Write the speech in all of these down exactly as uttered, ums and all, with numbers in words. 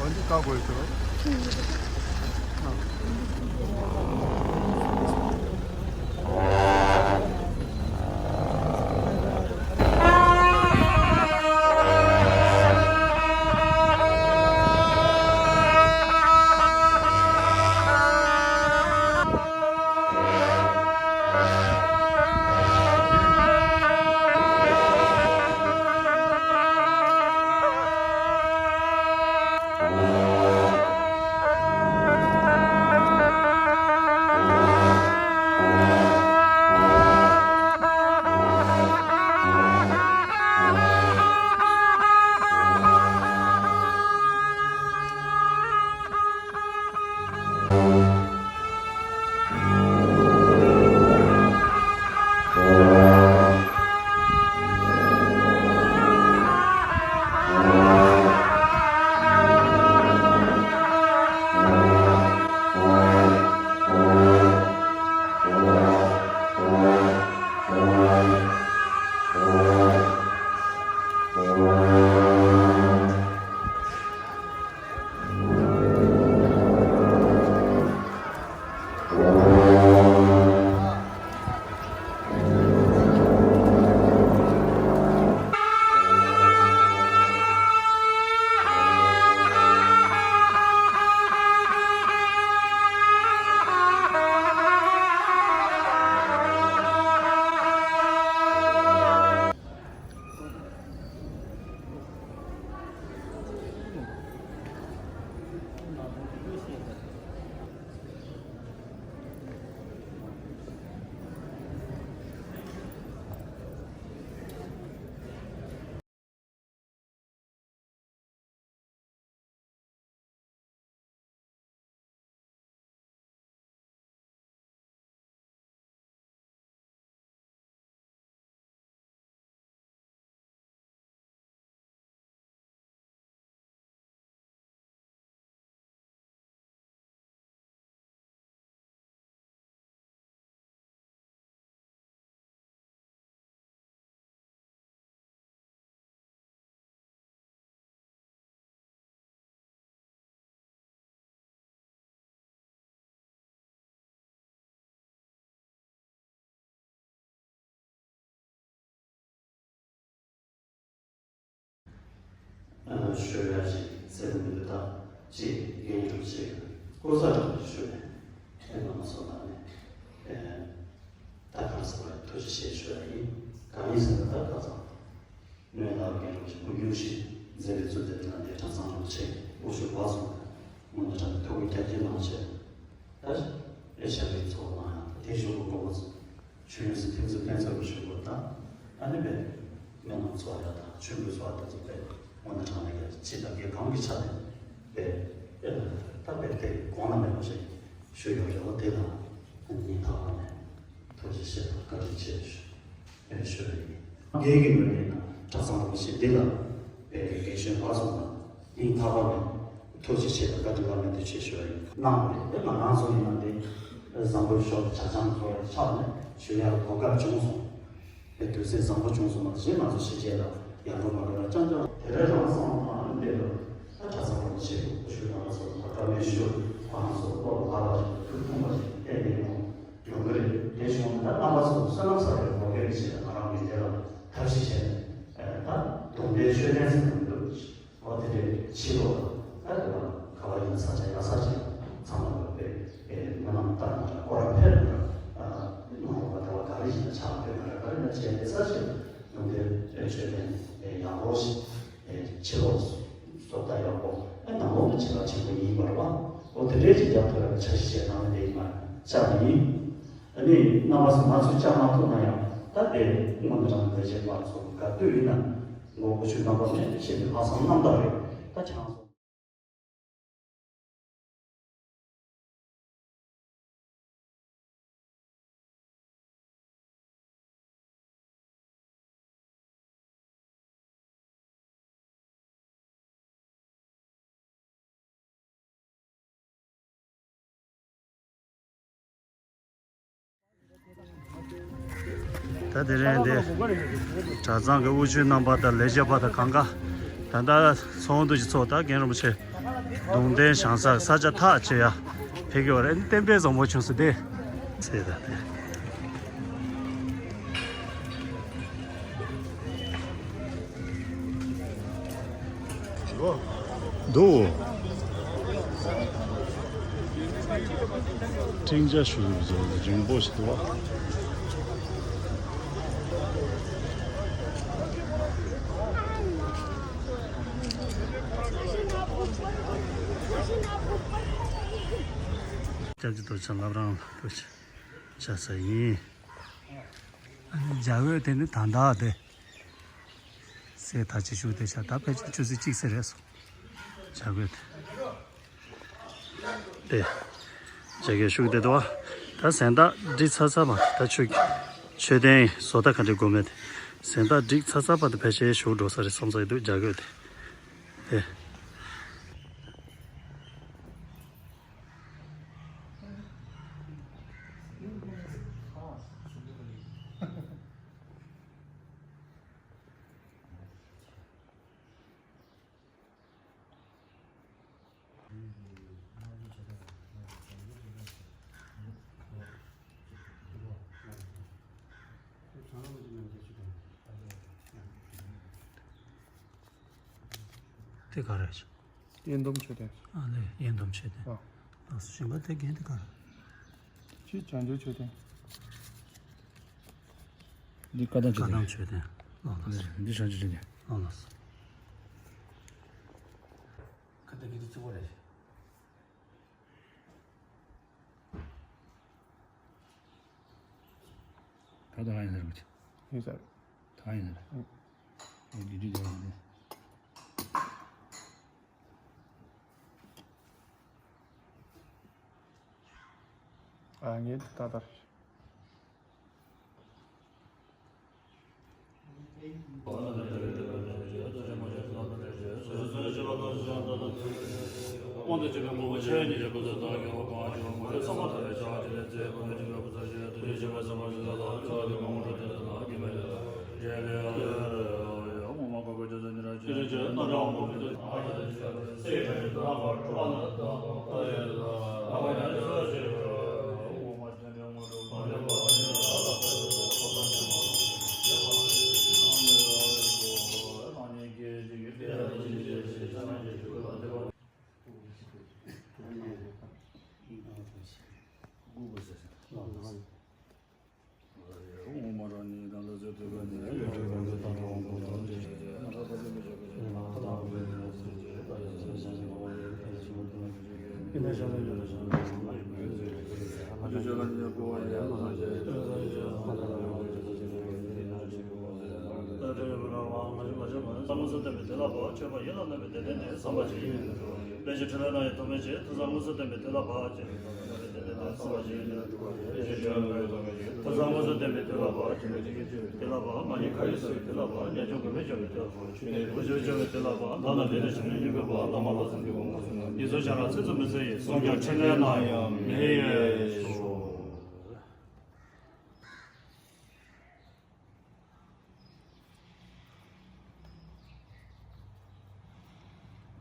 འདི་བཀག་དགོས་ཟེར་བ། ཞུ་ཡ་ཞིག་ཟེར་མི་འདུག་ད་ཅིག་རྒན་གྲུབ་ཅིག་སྐུ་ཚབ་ཞུ་ནས་ཁྱེད་རྣམ་པ་ཚོ་ལ་ནས་ད་ག་རེ་ཟེར་བ་ཐུགས་རྗེ་ཆེ་ཞུ་ཡ་ཡིན། གང་ཡིན་ཟེར་ན་ད་ག་ཚང་སྣོད་ལ་རྒན་གྲུབ་ཀྱི་སྐུ་སྒེར་ཞིག་མཛད་པའི་གཙོ་མཛད་པ་ལ་འདི་གྲྭ་ཚང་རིན་པོ་ཆེ་དབུ་ཞུ་བ་སོང་། སྔོན་དུ་དྲངས་ནས་ཐུགས་ཀྱི་རྒྱ་སྐྱེད་གནང་བྱས། ད་ཨེ་ཤ་བའི་ཚོགས་ནང་ཡང་དེ་ཞུ་དགོས་དགོས་པ་ཚོ། ཆོས་ཡོན་སྲིད་ཐིམ་འཛིན་ཕན་ཚུན་གྱི་ཞུ་དགོས་དང་། ཨ་ནི་བས་སྨན་ནང་འཚོ་བ་ཡག་དང་ཆོས་གོས་འཚོ་བ་དེ་ཚོ་བས་སྔོན་དུ་དྲངས་ནས་ཡང་སྤྱི་དང་སྒེར་གང་གི་ཆ་ནས་བས་ད་བས་དེ་གོང་ན་མེད་པ་ཞིག་ཞུ་ཡོད་རེད་བ། དེ་ལ་སྙིང་ཐག་པ་ནས་ཐུགས་རྗེ་ཆེ་དང་བཀའ་དྲིན་ཆེ་ཞུ། ཞུ་རེད། རྒན་གྱི་ངོས་ནས་ན་གྲྭ་ཚང་རིན་པོ་ཆེ་འདི་ལ་པའི་རྒན་གཞོན་ལ་སོགས་ལ་སྙིང་ཐག་པ་ནས་ཐུགས་རྗེ་ཆེ་དང་བཀའ་དྲིན་བླ་མེད་དུ་ཆེ་ཞུ་བ་ཡིན། གནང་བ་རེད། དེ་ང་རང་ཚོ་ཡིན་ན་འདི་བཟང་པོའི་ཕྱོགས་ལ་ཆ་ཚང་བཟོ་བའི་ཆ་ནས་ཞུ་ཡག་གོ་སྐབས་བྱུང་སོང་། དེ་དུས་ཚོད་བཟང་པོ་བྱུང་སོང་བ་ཞེས་ང་ཚོ་ཕྱི་རྒྱལ་ལ་ཡར་འགྲོ་མར་འགྲོ་ལ་རྐྱང་རྐྱང་དེ་རེད་རང་བསམ་བློ་བཏང་ནས་འདི་ལ་ད་གྲྭ་ཚང་རིན་པོ་ཆེ་གི་སྐུ་ཞུ་རང་ཚོ་བཀའ་མོལ་ཞུ་ཁོ་རང་ཚོ་བློ་ལ་བབས་པ་ཞིག་ཐུགས་ཕན་པ་ཞིག་གཏན་ནས་ཡོང་། ཡོང་གི་རེད། དེ་བྱུང་ན་ད་རྣམ་པ་ཚོ་བསོད་ནམས་བསགས་པའི་གོ་སྐབས་ཀྱི་ཆེད་དུ་ང་རང་གི་འདི་ལ་ཐབས་ཤེས་བྱས་ནས་ད་གདོང་ལྡན་ཆོས་ལྡན་ཟེར་གྱི་མི་འདུག་འོ་དེ་འདྲའི་ཕྱི་ལོགས་ད་དེ་བ་ག་བ་ཡིན་ས་ཆ་ཡ་ས་ཆ་ཚང་མ་ལ་དཔེ་མི་རྣམས་ལྟ་ན་འདྲ་སྐོར་ར་ཕེབས་ན་འདྲ་ནང་ལོགས་ལ་དེ་བ་ག་རེ་ཡིན་ན་ཆ་ལ་ཕེབས་ན་འདྲ་ག་རེ་ཡིན་ན་བྱས་ཏེ་ས་ཆ་གདོང་ལྡན་ཆོས་ལྡན་ཡག་པོ་ཞིག་ཕྱི་ལོགས་སུ་བཟོ་ལྟ་ཡག་པོ། ཨ་ནང་ལོགས་ལ་བྱེད་པ་ཆེན་པོ་ཡིན་པར་བ། འོ་དེ་འདྲའི་ཅིག་རྒྱབ་ཐོར་བའི་འཆར་གཞི་བྱས་གནང་ནས་དེ་ཡིན་པ་ཅག་ཡིན། ཨ་ནི་རྣམ་པ་ཚོ་ང་ཚོས་བཅར་མ་ཐུབ་ན་ཡང་ད་དེ་སྔོན་དུ་རང་བོད་ཆེན་པ་ཚོ་ག་དུས་ཡིན་ན་མགོ་སྐོར་ཆུ་རྣམ་པ་ནས་ཤེས་པའི་ལྷག་བསམ་རྣམ་དག་རེད། ད་ཁྱེད་རང་ཚོ། ད་དེ་རིང་འདི་གྲྭ་ཚང་གི་དབུ་ཁྲིད་རྣམ་པ་དང་ལས་བྱེད་པ་དང་གང་ག་ ད་ལྟ་ཚོགས་འདུ་ཞིག་ཚོགས། ད་རྒན་རིན་པོ་ཆེ་གདུང་རྟེན་བཞེངས་ས་ས་ཆ་ཐག་ཆོད་ཡ་ཕེབས་ཀྱི་ཡོད་རེད། བསྟན་པའི་བཟང་པོ་བྱུང་སོང་སྟེ། ཚེ་ད་དེ། འདུག་ཁྲིམས་འཆར་ཞུ་རྒྱུ་རིང་པོ་ཞིག་འདུག་བ། སྐྱབས་རྗེ་རྡོ་རྗེ་འཆང་བླ་བྲང་ལ་ཕེབས་བཞག་ས་ཡིན། ཨ་ནི་འཇའ་འོད་དེ་ནི་ད་ལྟ་དེ་སེ་ད་ཅི་ཞུ་དེ་ཤ་ད་ཕལ་ཆེར་ཆུ་ཚོད་གཅིག་ཙམ་རེད་སོང་། འཇའ་འོད་དེ། དེ་འཇའ་འོད་ཤུགས་དེ་དོ། ད་གཟེངས་རྟགས་སྒྲིག་ཚར་ཚར་བ་ད་ཆོས་ཀྱི་མཆོད་རྟེན་བཟོ་ལྟ་ག་འདྲ་དགོས་མེད་དེ། གཟེངས་རྟགས་སྒྲིག་ཚར་ཚར་བ་དེ་ཕལ་ཆེར་ཞུགས་འགྲོ་ས་རེད་བསམ་ས་ཡི་འདུག་འཇའ་འོད་དེ། དེ། དེ་ག་རེ་རེད། དབྱེན་སྡུམ་མཆོད་རྟེན། ཨ་ལས། དབྱེན་སྡུམ་མཆོད་རྟེན། ཨ། ལགས་སོ། གཞན་པ་དེ་རྒན་དེ་ག་རེ། ཅི་བྱང་ཆུབ་མཆོད་རྟེན། འདི་བཀའ་གདམས་བཀའ་མཆོད་རྟེན། གདམས་མཆོད་རྟེན། ལགས་ལགས་སོ། འདི་བྱང་ཆུབ་མཆོད་རྟེན། ལགས་ལགས་སོ། ཁ་བརྡ་གི་འདི་གཙོ་བོ་རེད། ད་ལྟ་ཧ་ཡིན་ཟེར་བ་ཅི། ཡིན་ཟེར། ད་ཡིན་ཟེར། ཨེ་འདི་འདི་ལས་ཡིན། ཨ་ངས་ད་ལྟར།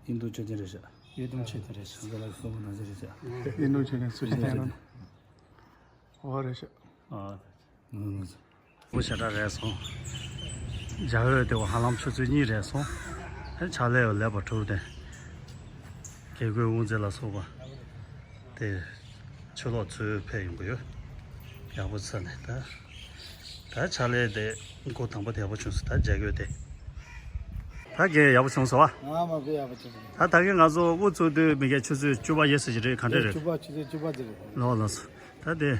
ཨིན་རྡུ་མཆོད་རྟེན་རེད་ཤག་ཨིན་རྡུ་མཆོད་རྟེན་རེད་ཤག་འདི་ལ་གསུང་པ་ནང་བཞིན་རེད་ཤག་ཨིན་རྡུ་མཆོད་རྟེན་སུ་ཞིག་བསྟན་རུང་། ཨོ་རེད་ཤག་ཨ། ཨོ་ཞེ་དྲག་རེད་སོང་། འཇའ་འོད་དེ་བ་ཧ་ལམ་ཆུ་ཚོད་གཉིས་རེད་སོང་། ཨ་ཕྱག་ལས་ལས་པ་གྲུབ་སྟེ། དགེ་བསྐོས་དབུ་མཛད་ལ་སོགས་པ། དེ་ཕྱི་ལོགས་ཚུར་ཕེབས་ཡོང་གི་ཡོད། ཡག་པོ་ཚར་ནས་ད། ད་ཕྱག་ལས་དེ་འགོ་དང་པོ་དེ་ཡག་པོ་བྱུང་སོང་། ད་མཇལ་དགོས་དེ། ད་གས་ཡག་པོ་བྱུང་སོང་བ། ང་མ་དཔེ་ཡག་པོ་བྱུང་སོང་། ད་ད་གས་ང་ཚོ་དབུ་ཚུགས་དུས་མི་གས་ཆུ་ཚོད་བཅུ་པ་ཡས་ཟེར་གྱི་རེད། ག་འདྲ་རེད། བཅུ་པ། ཆུ་ཚོད་བཅུ་པ་དེ་རེད། ལོ་ལོ་སོ། ད་དེ་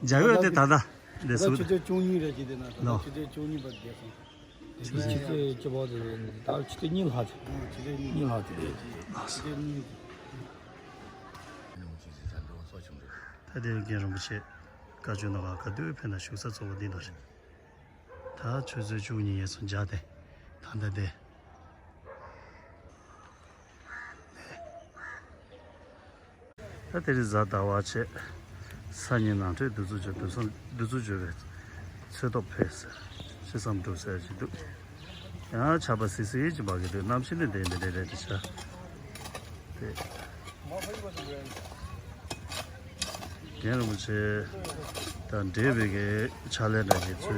མཇལ་དགོས་དེ་ད་ད་དེ་ད་སུ་ཆུ་ཚོད་བཅུ་གཉིས་རེད་ཀྱི་དེ་ན་ད་ལོ། ཆུ་ཚོད་བཅུ་གཉིས་པ་བསྡད་སོང་། ཆུ་ཚོད་བཅུ་པ་དེ་རེད། ད་ཆུ་ཚོད་གཉིས་ལྷག་ཆུ་ཚོད་གཉིས་ལྷག་དེ་རེད། ཆུ་ཚོད་གཉིས། ད་དེ་རྒན་རིན་པོ་ཆེ་བཀའ་ཆོས་ནང་ག་དུས་ཕེབས་ན་བཞུགས་ས་གཙོ་བོ་འདི་ནང་རེད། ད་ཆུ་ཚོད་བཅུ་གཉིས་ཡས་སོང་། འཇའ་དེ་ད་ལྟ་དེ། ད་དེ་རིང་གཟའ་ཟླ་བ་བྱས། སང་ཉིན་ནང་ཁྲོད་འདི་ཚོ་བྱོས། འདི་ཚོ་འདི་ཚོ་བྱོས་པའི་ཚོད་ཐོབ་ཕེབས་ཟེར། ཅི་བསམ་འགྲུབ་ཟེར་གྱི་འདུག་ཡང་ཆར་པ་སིལ་སིལ་ཅིག་འབབ་ཀྱི་འདུག་གནམ་གཤིས་ནི་དེ་འདྲ་རེད་དེ་ཤ། དེ། རྒན་རིན་པོ་ཆེ་དང་འབྲེལ་བའི་གི་ཕྱག་ལས་འདྲ་ཞིག་ཚུར་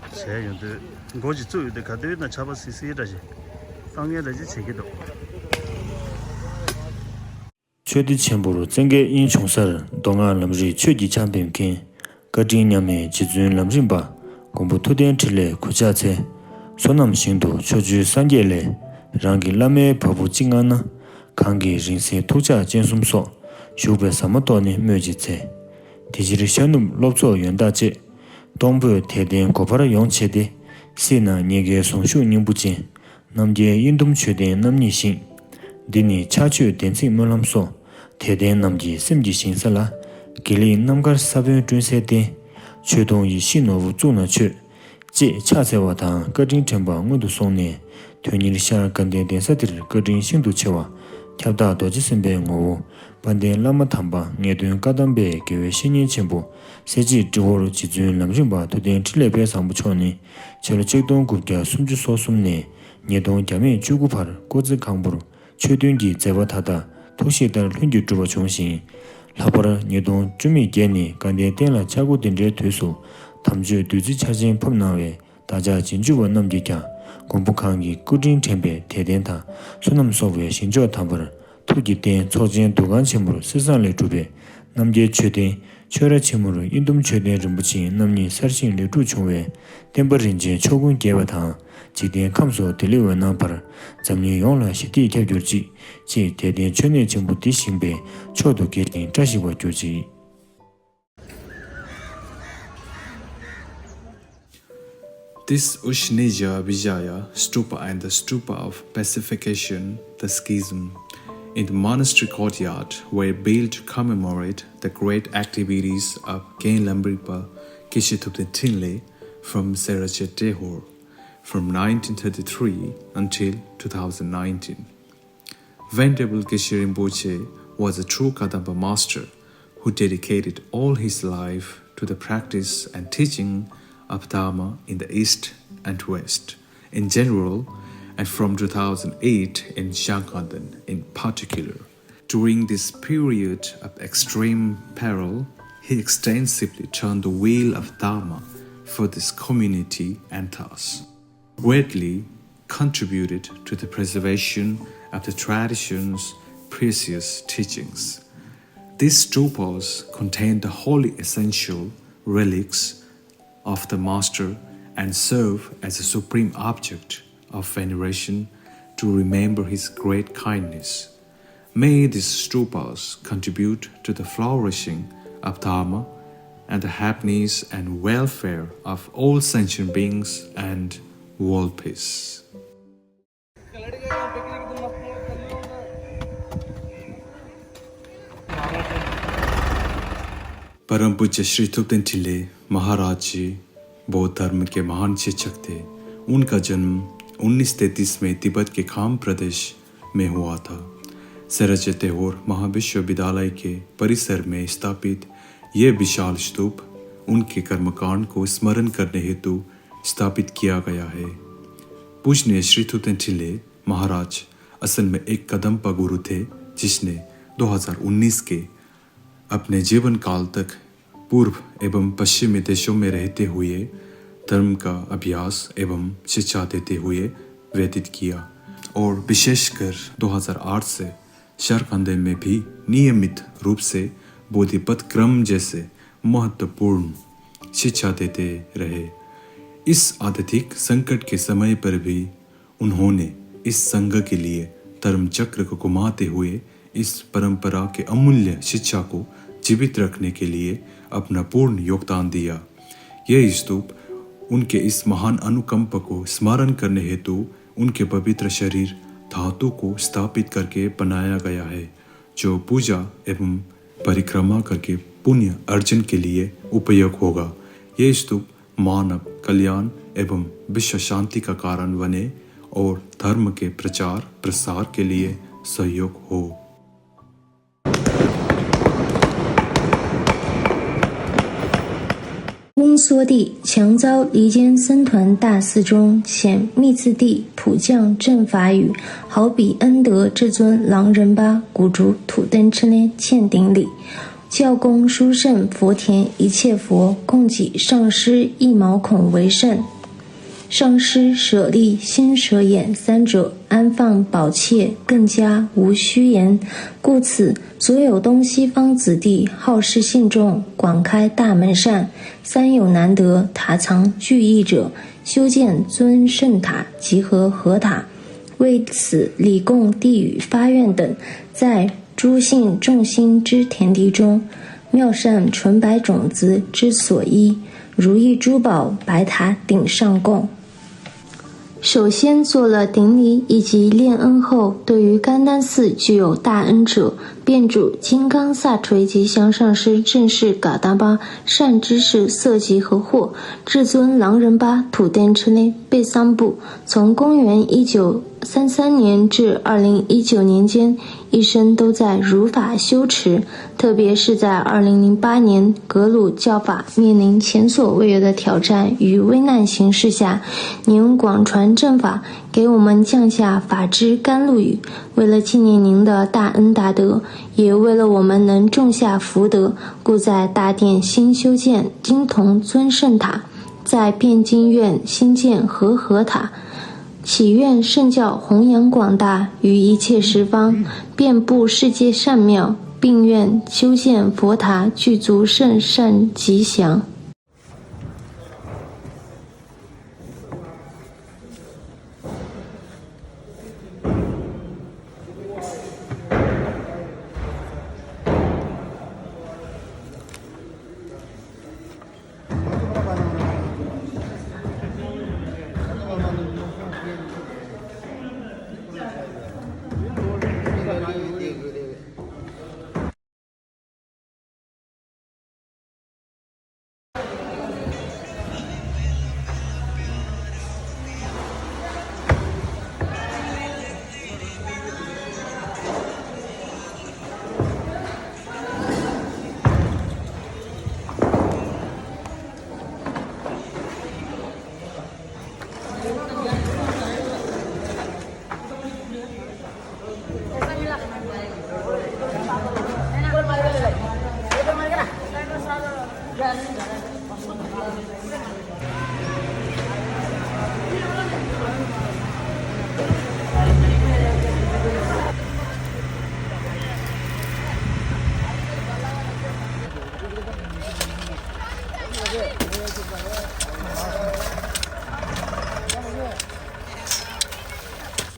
བྱས་ཡོང་དུས་མགོ་ཅིག་བཙུགས་ཡོང་དུས་ག་དུས་ན་ཆར་པ་སིལ་སིལ་འདྲ་ཞིག་གཏོང་མཁན་འདྲ་ཞིག་བྱེད་ཀྱི་འདུག་ཆོས་སྡེ་ཆེན་པོར་བཙན་གྱིས་དབྱེན་བྱུང་སར། མདོ་སྔགས་ལམ་རིམ་ཆོས་ཀྱི་ཆར་འབེབས་མཁན། བཀའ་དྲིན་མཉམ་མེད་རྗེ་བཙུན་ལམ་རིམ་པ། མགོན་པོ་ཐུབ་བསྟན་འཕྲིན་ལས་གུས་ཕྱག་འཚལ། བསོད་ནམས་ཞིང་དུ་ཕྱོགས་བཅུའི་སངས་རྒྱས་ལས། རང་གི་བླ་མའི་བ་སྤུ་གཅིག་མངའ་ན། གང་གི་རིང་བསྲེལ་ཐུགས་ཕྱག་སྤྱན་གསུམ་སོགས། བཞུགས་པའི་ཟ་མ་ཏོག་ནི་སྨོས་ཅི་འཚལ། དེ་ཕྱིར་ཤར་ནུབ་སློབ་ཚོགས་ཡོན་བདག་བཅས། གཏོང་ཕོད་དད་ལྡན་གོ་འཕར་ཡོངས་བྱས་ཏེ། སྲིད་ན་ཉེ་རྒའི་ཟུངས་ཤུགས་སྙིང་པོ་ཅན། རྣམ་རྒྱལ་དབྱེན་བསྡུམ་མཆོད་རྟེན་རྣམ་གཉིས་ཞིང་། འདི་ནི་ཕྱག་མཆོད་བདེན་ཚིག་སྨོན་ལམ་སོགས། དད་ལྡན་རྣམས་ཀྱི་སེམས་ཀྱི་ཞིང་ས་ལ། དགེ་ལེགས་རྣམ་དཀར་ས་བོན་བསྐྲུན་སའི་རྟེན། མཆོད་སྡོང་ཡིད་བཞིན་ནོར་བུ་བཙུགས་ན་མཆོད། ཅེས་ཕྱག་འཚལ་བ་དང་བཀའ་དྲིན་དྲན་པ་སྔོན་དུ་སོང་ནས། དོན་གཉེར་ཤར་དགའ་ལྡན་གདན་ས་འདིར་བཀའ་དྲིན་ཤིན་ཏུ་ཆེ་བ། ཁྱབ་བདག་རྡོ་རྗེ་སེམས་དཔའི་ངོ་བོ། དཔལ་ལྡན་བླ་མ་དམ་པ་ངེས་དོན་བཀའ་གདམས་པའི་དགེ་བའི་བཤེས་གཉེན་ཆེན་པོ། སྲས་བཅས་སྤྲེའུ་ཧོར་རྗེ་བཙུན་ལམ་རིམ་པ་ཐུབ་བསྟན་འཕྲིན་ལས་དཔལ་བཟང་པོ་མཆོག་ནི། ཕྱི་ལོ་ཆིག་སྟོང་དགུ་བརྒྱ་སུམ་ཅུ་སོ་གསུམ་ནས་ཉིས་སྟོང་བརྒྱ་མེད་བཅུ་དགུ་བར་སྐུ་ཚེ་གང་པོར་ཆོས་དོན་གྱི་མཛད་པ་མཐའ་དག་ཐུགས་བཞེད་ལྟར་ལྷུན་གྱིས་གྲུབ་པ་བྱུང་ཞིང་། ལྷག་པར་ཉིས་སྟོང་བཅུ་མེད་བརྒྱད་ནས་དགའ་ལྡན་བསྟན་ལ་ཆག་སྒོ་འདི་འདྲའི་དུས་སུ་དམ་ཆོས་བདུད་རྩི་ཆར་ཆེན་ཕབ་གནང་བའི། བདག་ཅག་རྗེས་འཇུག་པ་རྣམས་ཀྱིས་ཀྱང་མགོན་པོ་གང་གི་སྐུ་དྲིན་དྲན་པའི་དད་རྟེན་དང་བསོད་ནམས་གསོག་པའི་ཞིང་མཆོག་དམ་པར་ཐུགས་ཀྱི་རྟེན་ཚོགས་ཆེན་འདུ་ཁང་ཆེན་མོར་གསེར་ཟངས་ལས་གྲུབ་པའི་རྣམ་རྒྱལ་མཆོད་རྟེན། ཆོས་ར་ཆེན་མོར་དབྱེན་བསྡུམ་མཆོད་རྟེན་རིན་པོ་ཆེ་རྣམ་གཉིས་གསར་བཞེངས་ལེགས་གྲུབ་བྱུང་བས། བསྟན་པ་རིན་ཆེན་ཕྱོགས་ཀུན་རྒྱས་པ་དང་། འཇིག་རྟེན་ཁམས་སུ་བདེ་ལེགས་འོད་སྣང་འབར། འཛམ་གླིང་ཡོངས་ལ་ཞི་བདེ་ཁྱབ་གྱུར་ཅིག་ཅེས་དད་ལྡན་མཆོད་གནས་ཆེན་པོ་འདི་བཞེངས་པས་མཆོག་ཏུ་དགེ་ཞིང་བཀྲ་ཤིས་པར་གྱུར་ཅིག This Ushniya Vijaya stupa and the stupa of pacification, the schism, in the monastery courtyard were built to commemorate the great activities of Gen Lambripa Geshe Thubten Trinley from Serache Tehor from nineteen thirty-three until two thousand nineteen. Venerable Geshe Rinpoche was a true Kadampa master who dedicated all his life to the practice and teaching of Dharma in the East and West in general, and from two thousand eight in Zhangkanden in particular. During this period of extreme peril, he extensively turned the wheel of Dharma for this community and thus greatly contributed to the preservation of the tradition's precious teachings. These stupas contain the holy essential relics of the Master and serve as a supreme object of veneration to remember his great kindness. May these stupas contribute to the flourishing of Dharma and the happiness and welfare of all sentient beings and world peace. परम पूज्य श्री थुप्तेन ठिले महाराज जी बौद्ध धर्म के महान शिक्षक थे। उनका जन्म उन्नीस तैंतीस में तिब्बत के खाम प्रदेश में हुआ था। सेराचे तेहोर महाविश्वविद्यालय के परिसर में स्थापित यह विशाल स्तूप उनके कर्मकांड को स्मरण करने हेतु स्थापित किया गया है। पूजनीय श्री थुप्तेन ठिले महाराज असल में एक कदम्पा गुरु थे, जिसने दो हज़ार उन्नीस के अपने जीवन काल तक पूर्व एवं पश्चिमी देशों में रहते हुए धर्म का अभ्यास एवं शिक्षा देते हुए व्यतीत किया और विशेषकर दो हज़ार आठ से झारखंड में भी नियमित रूप से बोधिपथ क्रम जैसे महत्वपूर्ण शिक्षा देते रहे। इस आध्यात्मिक संकट के समय पर भी उन्होंने इस संघ के लिए धर्म चक्र को घुमाते हुए इस परंपरा के अमूल्य शिक्षा को जीवित रखने के लिए अपना पूर्ण योगदान दिया। यह स्तूप उनके इस महान अनुकंप को स्मरण करने हेतु उनके पवित्र शरीर धातु को स्थापित करके बनाया गया है, जो पूजा एवं परिक्रमा करके पुण्य अर्जन के लिए उपयोग होगा। यह स्तूप मानव कल्याण एवं विश्व शांति का कारण बने और धर्म के प्रचार प्रसार के लिए सहयोग हो। 伸缩地，墙遭离间僧团大寺中显密次第普降正法语，好比恩德至尊狼人巴鼓足土登赤练欠顶礼。教供殊胜佛田一切佛，供给上师一毛孔为圣。上师舍利心舍眼三者安放宝切更加无虚言。故此，所有东西方子弟好事信众，广开大门扇，三有难得塔藏聚义者，修建尊圣塔及和合塔。为此，礼供地宇发愿等，在诸信众心之田地中，妙善纯白种子之所依，如意珠宝白塔顶上供。首先做了顶礼以及炼恩后，对于甘丹寺具有大恩者，便主金刚萨垂吉祥上师正式嘎达巴善知识色即和惑，至尊狼人巴土登赤练被三部，从公元一九三三年至二零一九年间，一生都在如法修持，特别是在二零零八年格鲁教法面临前所未有的挑战与危难形势下，您广传正法，给我们降下法之甘露雨。为了纪念您的大恩大德，也为了我们能种下福德，故在大殿新修建金铜尊圣塔，在汴京院新建和合塔，祈愿圣教弘扬广大，于一切十方，遍布世界善妙，并愿修建佛塔，具足圣善吉祥。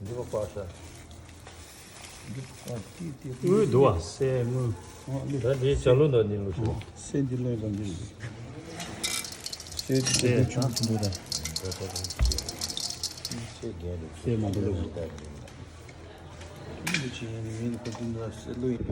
འདི་པ་པ་ས། འདི་པ་ཏི་ཏི་ཏི། འུ་འདུག་བ་སེ་མུ། ད་འདི་ཇ་ལུ་འདི་ལུ་ཤོག་སེ་འདི་ལོས་ལ་འདི། སེ་འདི་སེ་ཆུང་ཆུང་འདི་ར། སེ་རྒན་རེད། སེ་མ་འདི་ལུ། འདི་ཅི་ཡིན་མིན་ཁོ་འདི་འདྲ་སེ་ལུ་ཡིན།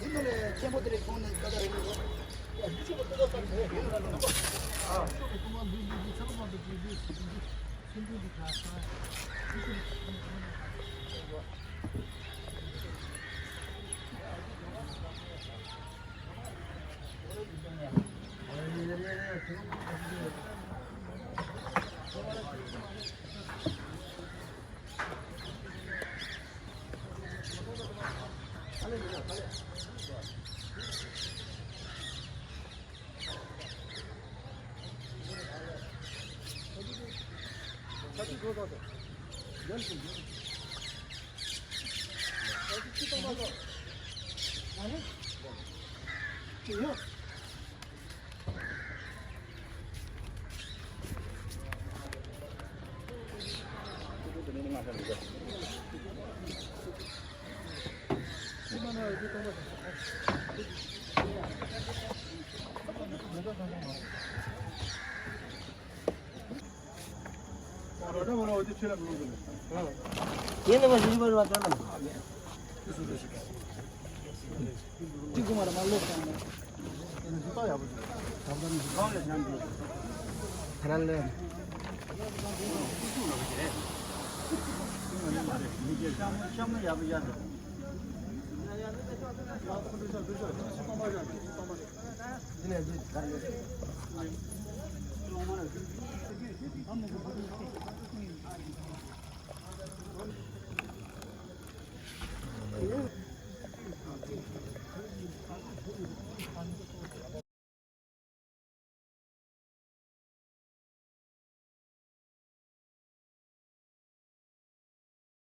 ཡིན་ནོ་ལེ། ཆེན་པོ་དེ་ལས་ཁོང་ནི་ཀ་ད་རེད་ལོ།